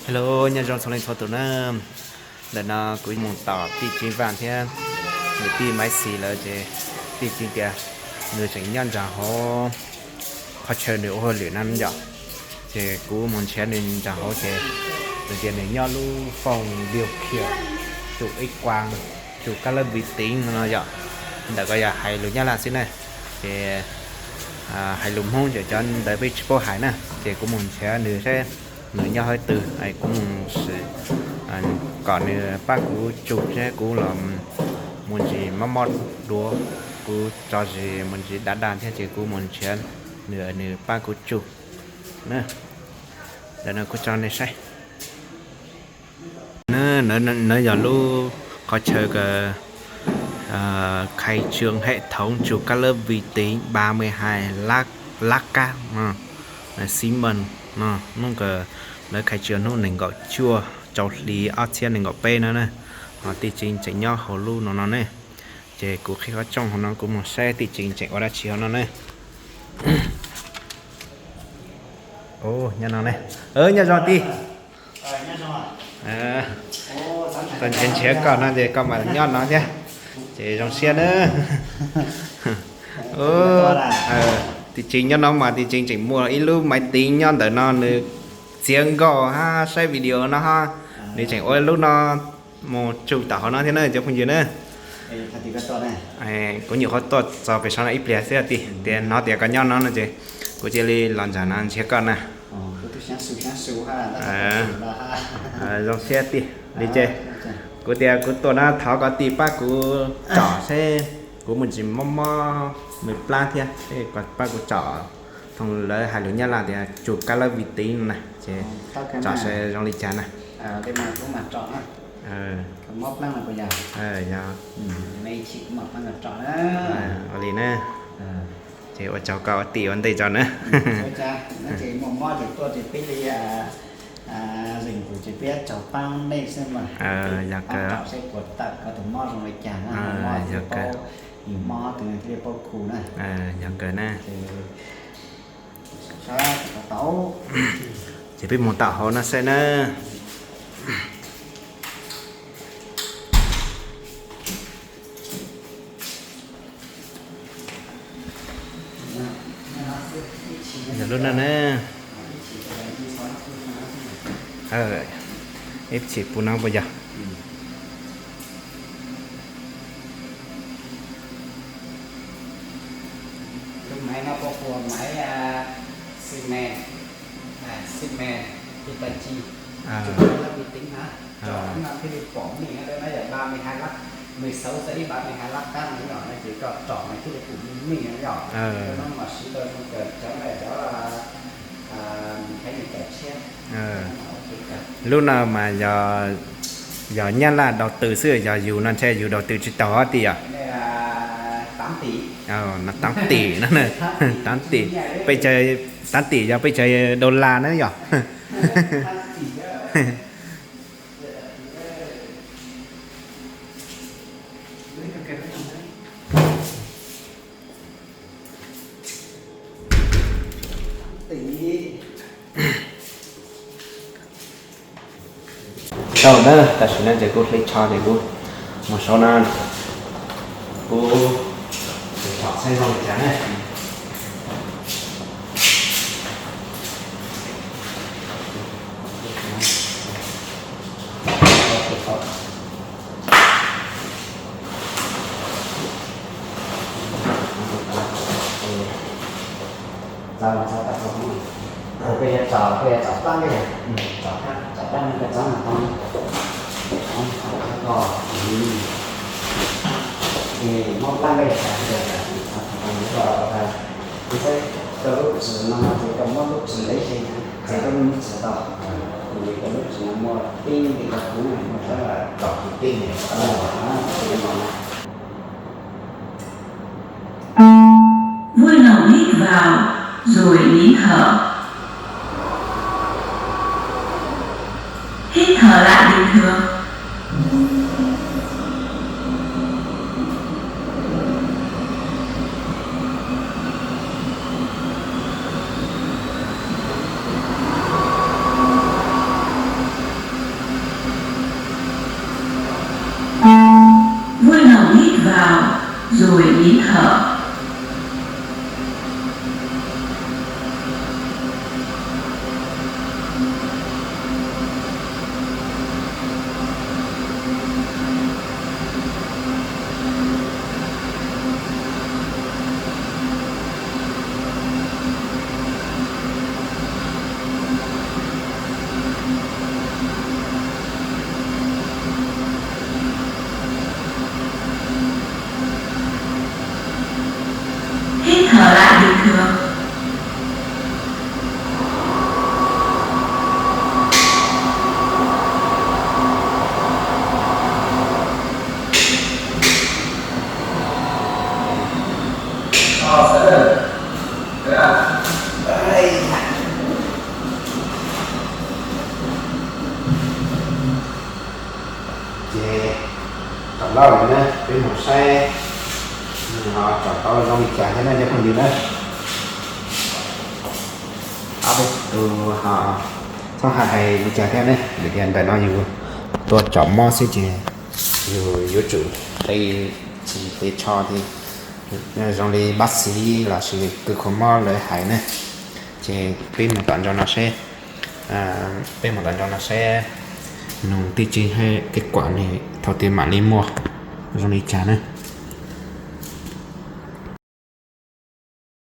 Hello, nyob zoo txhua leej txhua tus na. Ntawm no kuv mus tom tij Tseeb Vaj thiab nws tij Maiv Xis lawm ces tij Tseeb tias nws tseem nyob nram hauv qhov chaw nws ua hauj lwm na yom. Ces kuv mus nrhiav nws nram hauv ces nws tias nws nyob lub foom video kiag, tsum ib kuas, tsum kab lab vi tiv no yom. Ntawm ko yog hais lus Nyab Laj xwb na. Ces hais lus Hmoob ces cov ntawd peb tsis paub hais na. Ces kuv mus nrhiav nws seb nws nyob hauv twg, kuv mus sim kom nws pab kuv tsum seb kuv los mus ntsis mob mob duav, kuv tso zis mus ntsis daj daj thiab ces kuv mus nrhiav nws, nws pab kuv tsum na. Ntawm no kuv tso nej saib. Nov yog lub qhov chaw khai trương hệ thống chùa Cát Lấp uy tín ba mươi hai lát, lát cát, xi măng no. Hnub lawv khai trương hnub nees nkaum cuaj rau hli ob txhiab nees nkaum peb no na. Ho tij Tseeb tseem nyob hauv lub no no ne. Ces kuv qhib qhov rooj hauv no kuv mus saib tij Tseeb tseem ua dab tsi hauv no ne. Nyob no ne. Nyob zoo tij. Tau nrhiav nrhiav koj no ces koj mas nyob no thiab. Ces zoo siab na. Tij Tseeb nyob no mas tij Tseeb tseem muaj ib lub maiv tiv nyob ntawm no nws txiav nkauj hab saib video no hab. Nws tseem ua lub no mus tsum tom hauv no thiab na cov phooj ywg na. Kuv nyuam qhuav tuaj txog pem saum no ib pliag xwb tij, tias hnov tias koj nyob no no ces kuv cia li los nram no nrhiav koj na. Zoo siab tij. Li ces kuv tias kuv tuaj no thov koj tij pab kuv tsom seb, kuv mus ntsis mob mob me plab thiab, pab kuv tsom. Thooj lawv hais lus Nyab Laj tias chùa Cát Lấp uy tín no na, ces tsom seb zoo li cas na. Yog ua li na. Ces ua tsaug koj ua tij ua ntej tso na. Yog kawg. Yog kawg. Yog kawg na. Ces peb mus tom hauv no saib na. Yog lub no na. Ib chim pub no puas yog? Lub maiv no puas pua maiv xi mes, xi mes, Hitachi, lub uy tín na. Tsom no thiaj li pom meej, no yog ba mươi hai lab, mười sáu giây ba mươi hai lab cát no yom, no ces koj tsom no thiaj li pom meej no yom. No mas siv tau zoo kawg cov no cov Khái niam cawm tshiab. Lub no mas yog Nyab Laj đầu tư xwb, yog yus no ntshe yus đầu tư tsis tau tij yom. Tám tỷ no, tám tỷ, peb caug, tám tỷ yog peb caug đô la na yom. Tau na, tam sim no ces kuv hle tsho ces kuv mus saud na, kuv tsom saib zoo li cas na. Peb yuav tsom, peb yuav tsom plab, tsom plab no peb txhob mus tau, txhob mus tau ko, es mob plab peb yuav tsom, peb yuav tsom, txhob mus tau ko. Kuv saib koj lub txwm no no ces koj muab lub txwm ntev ces, ces koj lub txwm tau, ces koj lub txwm no muaj tib nti koj kuv muaj txhob tsom tib nti, txhob mus no. Vui lòng hít vào rồi nín thở. Hít thở lại bình thường. Zuj ib thawm. Hít thở lại bình thường. Ces tom loj li na, peb mus saib nws ho tsom tau zoo li cas thiab na cov phooj ywg na. Ob peb tug ho txhob hais hais li cas thiab ne, vim tias ntawm no yus tuaj tsom mob xwb ces yus yuav tsum hle tsis hle tsho thiab, zoo li pab xiv lossis kws kho mob lawv hais na. Ces peb mus tom ntej no seb, peb mus tom ntej no seb nws tib tsis kev kuam ne thaum twg mam li muaj zoo li cas na.